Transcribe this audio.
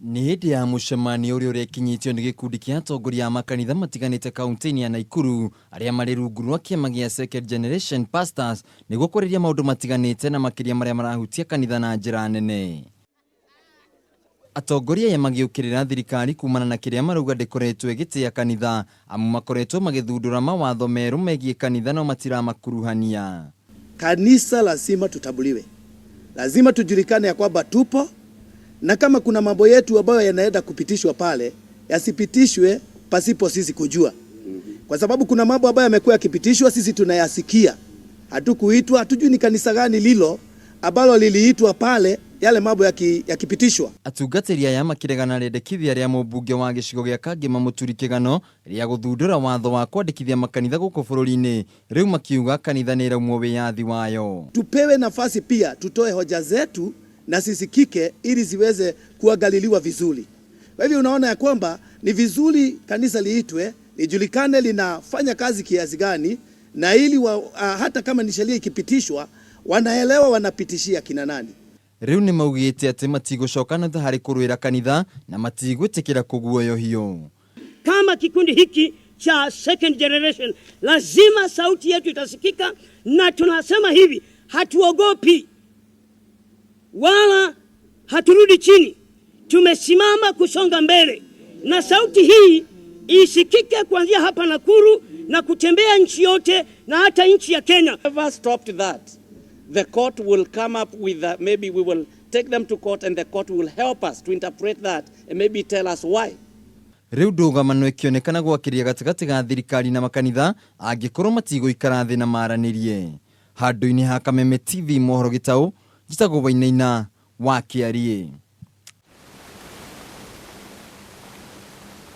Nĩ hĩndĩ ya mũcemanio ũrĩa ũrekinyĩtio nĩ gĩkundi kĩa atongoria a makanitha matiganĩte kaunti-inĩ ya Naikuru arĩa marĩ rungu rwa kĩama gĩa Second Generation Pastors nĩguo kwarĩria maũndũ matiganĩte na makĩria marĩa marahutia kanitha na njĩra nene. Atongoria aya magĩũkĩrĩra thirikari kumana na kĩrĩa marauga ndĩkoretwo ĩgĩtĩa kanitha amu makoretwo magĩthundũra mawatho merũ megiĩ kanitha no matiramakuruhania. Kanisa lazima tutambuliwe, lazima tujulikane ya kwamba tupo, na kama kuna mambo yetu ambayo yanaenda kupitishwa pale yasipitishwe pasipo sisi kujua, kwa sababu kuna mambo ambayo yamekuwa yakipitishwa, sisi tunayasikia, hatukuitwa, hatujui ni kanisa gani lilo ambalo liliitwa pale yale mambo yakipitishwa. Atungatĩri aya makĩregana rĩendekithia rĩa mũmbunge wa gĩcigo gĩa Kangema Mũturi Kĩgano rĩa gũthundũra watho wa kwandĩkithia makanitha gũkũ bũrũri-inĩ, rĩu makiuga kanitha nĩ ĩraumwo wĩyathi wayo. Tupewe nafasi pia tutoe hoja zetu na zisikike ili ziweze kuangaliliwa vizuri. Kwa hivyo unaona ya kwamba ni vizuri kanisa liitwe, lijulikane linafanya kazi kiasi gani, na ili hata kama ni sheria ikipitishwa wanaelewa wanapitishia kina nani. Rĩu nĩ maugĩte atĩ matigũcoka na thutha harĩ kũrũĩra kanitha na matigwĩtĩkĩra kũguoyohio. Kama kikundi hiki cha second generation, lazima sauti yetu itasikika, na tunasema hivi, hatuogopi wala haturudi chini, tumesimama kusonga mbele, na sauti hii isikike kuanzia hapa Nakuru na kutembea nchi yote na hata nchi ya Kenya. Never stopped that. The court will come up with, maybe we will take them to court and the court will help us to interpret that and maybe tell us why. Rĩu ndũgamano ĩkĩonekana gwakĩria gatagatĩ ga thirikari na makanitha angĩkorwo matigũikara thĩ na maranĩrie. Handũ-inĩ ha Kameme TV mohoro gĩtaũ, njĩtagwo Wainaina wa Kĩariĩ.